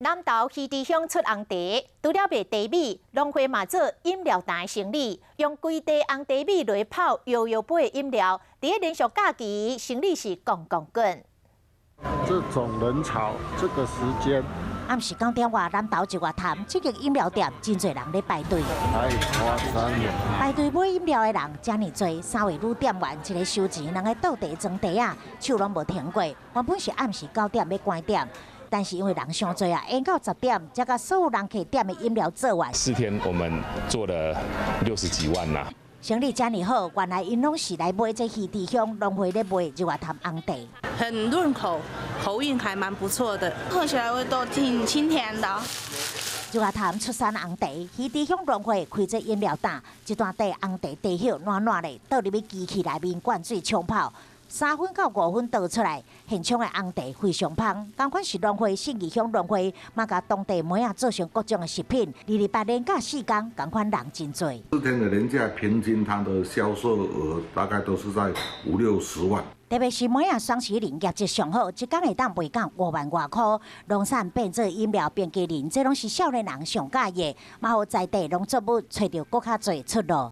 南投魚池鄉出紅茶，除了賣茶米，農會嘛做飲料店生意，用規袋紅茶米來泡搖搖杯的飲料，佇咧連續假期，生意是滾滾滾。這種人潮，這個時間。暗時9點外，南投日月潭這間飲料店真濟人咧排隊。太誇張了！排隊買飲料的人遮爾濟，三位女店員一个收錢，兩个倒茶裝茶仔，手攏無停過。原本是暗時九點欲關店，但是因為人傷濟啊，延到10點，才共所有人客點的飲料做完。 4天我們做了60幾萬啦。生意遮爾好，原來𪜶攏是來買這魚池鄉農會咧賣日月潭紅茶。很潤口，喉韻還蠻不錯的，喝起來味道挺清甜的。日月潭出產紅茶，魚池鄉農會開這飲料店，這段塊紅茶茶葉軟軟的，倒入去機器內面灌水沖泡，3分到5分倒出來，現場的紅茶非常芳。仝款是農會，信義鄉農會，嘛共當地糜仔做成各種的食品。228連假4工，仝款人真濟。 4天的連假平均，它的銷售額大概都是在五六十萬。特別是糜仔雙十連業績上好，一工會當賣到5萬外箍。農產變做飲料冰淇淋，這攏是少年人上佮意的，嘛予在地農作物揣著閣較濟出路。